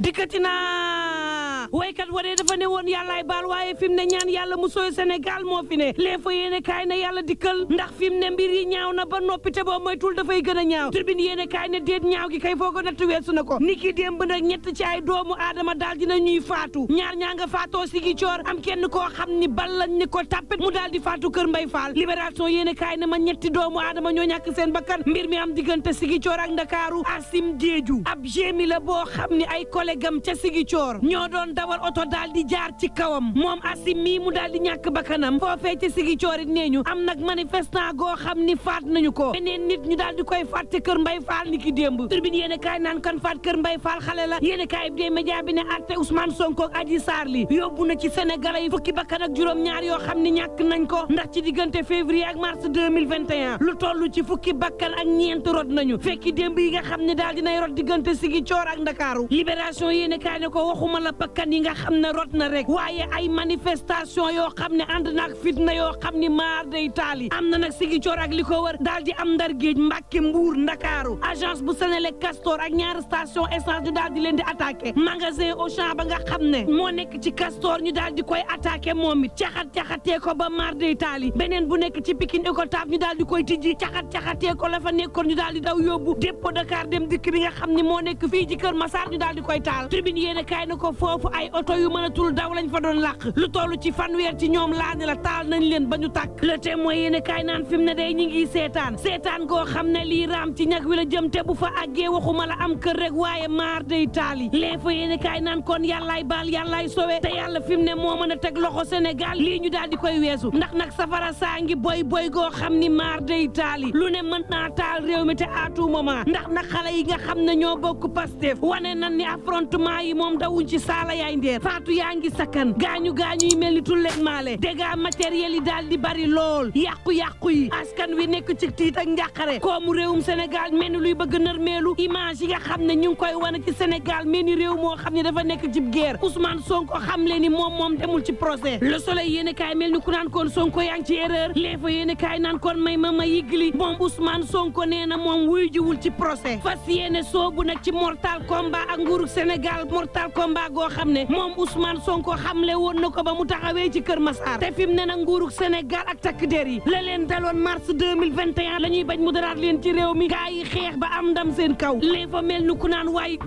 dikkati naa waykat waree dafa ne woon yàllaay baal waaye fi mu ne ñaan yàlla mu sooy Sénégal moo fi ne lee fa yéene kaay ne yàlla dikkal ndax fi mu ne mbir yi ñaaw na ba noppi te boo moytul dafay gën a ñaaw Tribune yéene kaay ne déet ñaaw gi kay foo ko natt weesu na ko ni ki démb nag ñett ci ay doomu aadama daal dina ñuy faatu ñaar ñaa nga faatoo Ziguinchor am kenn koo xam ni bal lañ ni ko tàppit mu daal di faatu Kër Mbay Fall Libération yéene kaay ne ma ñetti doomu aadama ñoo ñàkk seen bakkan mbir mi am diggante Ziguinchor ak Ndakaaru Asim Diédhiou ab gémi la boo xam ni ay collègue am ca Ziguinchor ñoo doon dawal oto daal di jaar ci kawam moom Asim mii mu daal di ñàkk bakkanam foofee ca Ziguinchor it nee ñu am nag manifestant goo xam ni faat nañu ko beneen nit ñu daal di koy faat te Kër Mbay Fall ni ki démb Tribune yéene kaay naan kan faat Kër Mbay Fall xale la yéene kaay bi dee média bi ne atte Ousmane Sonko ak Adji Sarr li yóbbu na ci Sénégalais yi fukki bakkan ak juróom-ñaar yoo xam ni ñàkk nañ ko ndax ci diggante février ak mars 2021 lu toll ci fukki bakkan ak ñeent rot nañu fekki démb yi nga xam ne daal dinay rot diggante Ziguinchor ak Ndakaaru Libération yéene kaay ne ko waxuma la bakkan yi nga xam ne rot na rek waaye ay manifestation yoo xam ne ànd na ak fitna yoo xam ni maar day taali am na nag Ziguinchor ak li ko wër daal di am Ndar Géej Mbàkke Mbuur Ndakaaru agence bu Senelec Castor ak ñaari station essence ñu daal di leen di attaqué magasin Auchan ba nga xam ne moo nekk ci Castor ñu daal di koy attaqué moom it caxat-caxatee ko ba maar day taali beneen bu nekk ci Pikine Icotaf ñu daal di koy tijji caxat-caxatee ko la fa nekkoon ñu daal di daw yóbbu dépôt Dakar dem dikk bi nga xam ni moo nekk fii ci Kër Massar ñu daal di koy taal Tribune yéene kaay na ko foofu ay oto yu mënatul daw lañ fa doon làq lu toll ci fanweer ci ñoom laa ne la taal nañ leen ba ñu tàkk Le Témoin yéene kaay naan fi mu ne day ñi ngi seetaan goo xam ne lii raam ci ñag wi la jëm te bu fa àggee waxuma la am kër rek waaye maar day taali L'Info yéene kaay naan kon yàllaay baal yàllaay sowe te yàlla fi mu ne moo mën a teg loxo Sénégal lii ñu daal di koy weesu ndax nag safara saa ngi boy goo xam ni maar day taali lu ne mën naa taal réew mi te à tout moment ndax nag xale yi nga xam ne ñoo bokk Pastef wane nan ni affrontement yi moom dawuñ ci saala yaay ndeer faatu yaa ngi sakkan gaañu yi mel ni tulleeg maale dégâts matériels yi daal di bari lool yàqu-yàqu yi askan wi nekk ci tiit ak njàqare koomu réewum Sénégal mel ni luy bëgg nërmeelu image yi nga xam ne ñu ngi koy wane ci Sénégal mel ni réew moo xam ne dafa nekk ci guerre Ousmane Sonko xam le ni moom demul ci procès Le Soleil yéene kaay mel ni ku naan kon Sonko yaa ngi ci erreur L'Info yéene kaay naan kon may ma yigli moom Ousmane Sonko nee na moom wuy jiwul ci procès fas yéene soobu nag ci mortal combat ak nguuru Sénégal mortal combat goo xam ne moom Ousmane Sonko xamle woon na ko ba mu taxawee ci Kër Massar te fi mu ne nag nguuru Sénégal ak takk der yi la leen daloon mars 2021 la ñuy bañ mu daraat leen ci réew mi gaa yi xeex ba am ndam seen kaw L'Info mel ni ku naan waay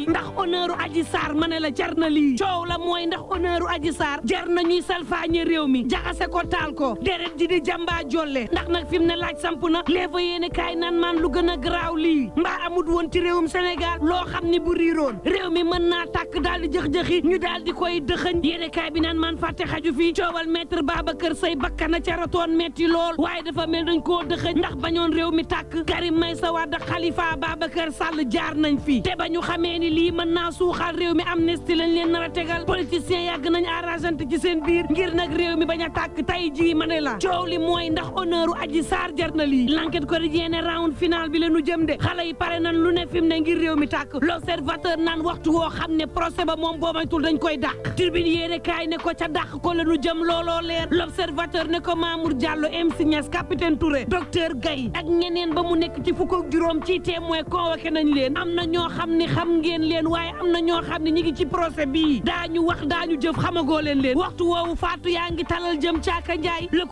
ndax honneur u Adji Sarr ma ne la jar na lii coow la mooy ndax honneur u Adji Sarr jar na ñuy salfaañe réew mi jaxase ko taal ko deret ji di jàmbaa jolle ndax nag fi mu ne laaj samp na L'Info yéene kaay naan maan lu gën a garaaw lii mbaa amut woon ci réewum Sénégal loo xam ni bu riiroon réew mi mën naa tàkk daal di jëx-jëxi ñu daal di koy dëxëñ yéene kaay bi naan maan fàtte xaju fii coowal maître Babacar Seye bakkana ca ratoon metti lool waaye dafa mel dañ koo dëxëñ ndax bañoon réew mi tàkk Karim Meïssa Wade Khalifa Babacar Sall jaar nañ fi te ba ñu xamee ni lii mën naa suuxal réew mi amnistie lañ leen nar a tegal politiciens yàgg nañ arrangante ci seen biir ngir nag réew mi bañ a tàkk tay jii ma ne la coow li mooy ndax honneur u Adji Sarr jar na lii L'Enquête Quotidien ne round final bi la ñu jëm de xale yi pare nañ lu ne fi mu ne ngir réew mi tàkk L'Observateur naan waxtu woo xam ne procès ba moom boo maytul dañ koy dàq Tribune yéene kaay ne ko ca dàq ko la ñu jëm looloo leer L'Observateur ne ko Mamour Diallo MC Niass capitaine Touré docteur Gaye ak ñeneen ba mu nekk ci fukk ak juróom ci témoin convoqué nañ leen am na ñoo xam ni xam ngeen leen waaye am na ñoo xam ne ñi ngi ci procès bii daañu wax daañu jëf xamagoo leen waxtu woowu faatu yaa ngi talal jëm caaka njaay Le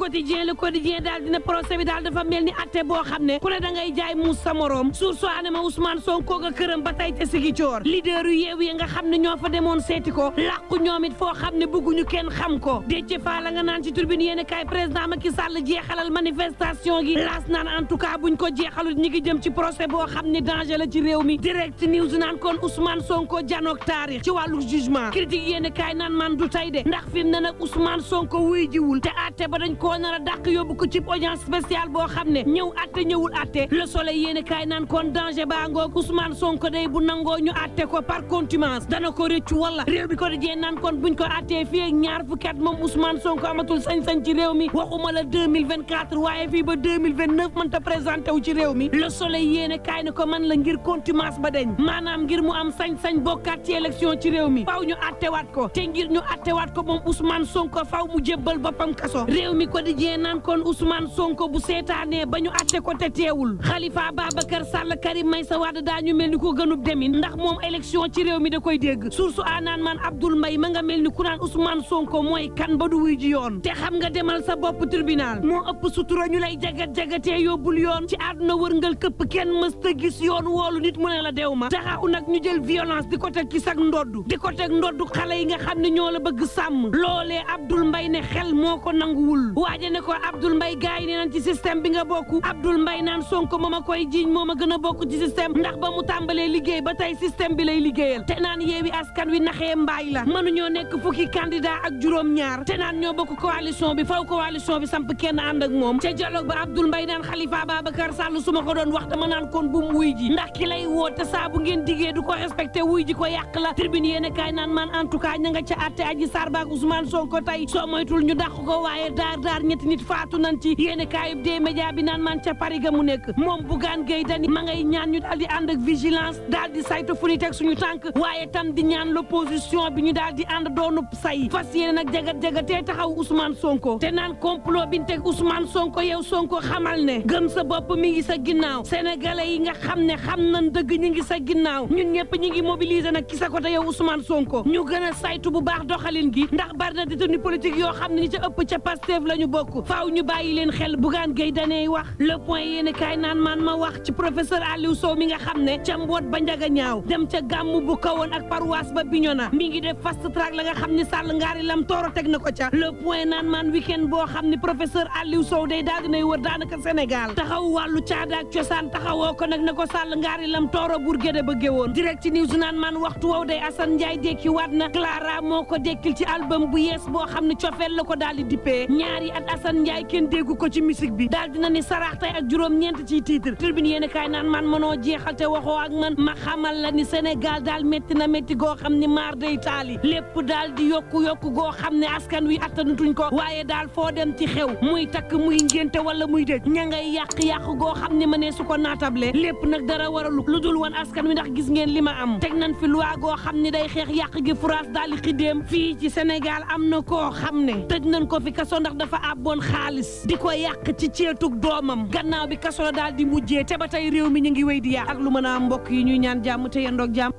Quotidien daal dina procès bi daal dafa mel ni atte boo xam ne ku ne da ngay jaay muus sa moroom source aane ma Ousmane Sonko nga këram ba tey ca Ziguinchor leader yu yeewu yi nga xam ne ñoo fa demoon seeti ko làqu ñoom it foo xam ne bëgguñu kenn xam ko Déthié Fall la nga naan ci Tribune yéene kaay président Macky Sall jeexalal manifestation gi laas naan en tout cas buñ ko jeexalut ñi ngi jëm ci procès boo xam ne danger la ci réew mi Direct News naan kon Ousmane Sonko janook taarix ci wàllu jugement critique yéen kaay naan man du tey de ndax fi mu ne nag Ousmane Sonko wuy jiwul te atte ba dañ koo nar a dàq yóbbu ko ci audience spéciale boo xam ne ñëw atte ñëwul atte Le Soleil yéen kaay naan kon danger baa ngoog Ousmane Sonko day bu nangoo ñu atte ko par contumace dana ko rëccu wala réew mi ko dajee naan kon buñ ko attee fii ak ñaar fukki at moom Ousmane Sonko amatul sañ-sañ ci réew mi waxuma la 2024 waaye fii ba 2029 mënta présenté wu ci réew mi Le Soleil yéen kaay ne ko man la ngir contumace ba deñ maanaam ngir mu am sañ-sañ bokkaat ci élection ci réew mi faaw ñu attewaat ko te ngir ñu attewaat ko moom Ousmane Sonko faaw mu jébbal boppam kaso réew mi quotidien naan kon Ousmane Sonko bu seetaanee ba ñu atte ko te teewul Khalifa Babacar Sall Karim Meïssa Wade daañu mel ni ko gënub demin ndax moom élection ci réew mi da koy dégg source a naan man Abdoul Mbaye ma nga mel ni ku naan Ousmane Sonko mooy kan ba du wuy ji yoon te xam nga demal sa bopp tribunal moo ëpp sutura ñu lay jagat-jagatee yóbbul yoon ci àdduna wërngal këpp kenn mësta gis yoon woolu nit mu ne la dew ma taxaw nag ñu jël violence di ko teg ci sag ndoddu di ko teg ndoddu xale yi nga xam ne ñoo la bëgg sàmm loolee Abdoul Mbaye ne xel moo ko nanguwul waaje ne ko Abdoul Mbaye gars yi nee nañ ci système bi nga bokk Abdoul Mbaye naan Sonko moom a koy jiiñ moom a gën a bokk ci système ndax ba mu tàmbalee liggéey ba tey système bi lay liggéeyal te naan yeewi askan wi naxee mbaay la mënuñoo nekk fukki candidat ak juróom-ñaar te naan ñoo bokk coalition bi faw coalition bi samp kenn ànd ak moom ca dialogue ba Abdoul Mbaye naan Khalifa Babacar Sall su ma ko doon wax dama naan kon bu mu wuy ji ndax ki lay woote saa bu ngeen diggee du ko respecté wuy ji ko yàq la tribune yéen kaay naan man en tout cas ña nga ca àtte Adji Sarr baak Ousmane Sonko tey soo moytul ñu dàq ko waaye daar ñetti nit faatu nañ ci yéen kaayub dee média bi naan man ca Paris ga mu nekk moom Bougane Gueye Dany ma ngay ñaan ñu daal di ànd ak vigilance daal di saytu fu ñu teg suñu tànk waaye tam di ñaan l'opposition bi ñu daal di ànd doonu say fas yéene nag jagat-jagatee taxaw Ousmane Sonko te naan complot bi ñu teg Ousmane Sonko yow Sonko xamal ne gëm sa bopp mi ngi sa ginnaaw sénégalais yi nga xam ne xam nañ dëgg ñi ngi sa ginnaaw ñun ñëpp ñi ngi mobiliser nag ci sa côté yow Ousmane Sonko ñu gën a saytu bu baax doxalin gi ndax bari na détenu politique yoo xam ne ni ca ëpp ca Pastef la ñu bokk faaw ñu bàyyi leen xel Bougane Gueye Dany wax le point yéene kaay naan man ma wax ci professeur Aliou Sow mi nga xam ne ca mboot ba njaga ñaaw dem ca gàmmu bu kawoon ak paroisse ba Bignona mi ngi def fast track la nga xam ne Sall ngaari lam tooro teg na ko ca le point naan man week-end boo xam ne professeur Aliou Sow day daal dinay wër daanaka Sénégal taxaw wàllu caada ak cosaan taxawoo ko nag na ko Sall ngaari lam tooro Bourguédé bëgge woon direct news naan man waxtu wow day Assane Ndiaye dekki waat na Clara moo ko dekkil ci album bu yees boo xam ne cofeel la ko daal di dippee ñaari at Assane Ndiaye kenn déggu ko ci musique bi daal dina ni saraax tay ak juróom-ñeent ciy titre tribune yéen kaay naan man mënoo jeexal te waxoo ak man ma xamal la ni Sénégal daal métti na métti goo xam ni maar day taali lépp daal di yokku goo xam ne askan wi attanutuñ ko waaye daal foo dem ci xew muy takk muy ngénte wala muy dëj ña ngay yàq goo xam ne ma ne su ko naatable lépp nag dara waralu lu dul woon askan wi ndax gis ngeen li ma am teg nañ fi loi goo xam ne day xeex yàq gi France daal di xidéem fii ci Sénégal am na koo xam ne tëj nañ ko fi kaso ndax dafa àbboon xaalis di ko yàq ci ceetug doomam gannaaw bi kaso la daal di mujjee te ba tey réew mi ñu ngi wéy di yàq ak lu mën a am mbokk yi ñuy ñaan jàmm te yendoog jàmm.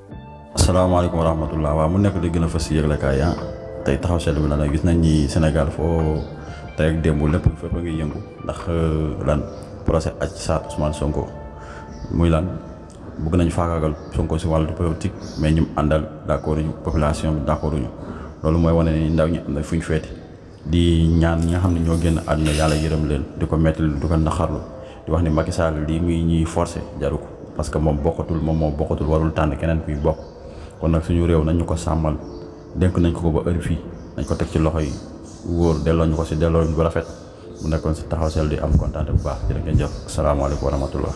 asalaamaaleykum wa rahmatullah waaw mu nekk di gën a fës si yëglekaay ya tey taxaw seetlu bi la gis nañ ni Sénégal foo tey ak démb lépp fépp a ngi yëngu ndax lan procès Adji Sarr Ousmane Sonko muy lan bëgg nañ faagaagal Sonko si wàllu politique mais ñu àndal d'accord ñu population bi d'accord ñu loolu mooy wane ni ndaw ñi am na fu ñu feeti di ñaan ñi nga xam ne ñoo génn àdduna yàlla yërëm leen di ko metti di ko naxarlu di wax ni Macky Sall lii muy ñuy forcé jaru ko parce que moom moo bokkatul warul tànn keneen kuy bokk kon nag suñu réew nañ ñu ko sàmmal dénk nañ ko ba heure fii nañ ko teg ci loxo yi wóor delloo ñu ko si delloo bu rafet mu nekkoon si taxaw sel di am kontaan bu baax jërë ngeen jëf asalaamaaleykum wa rahmatullah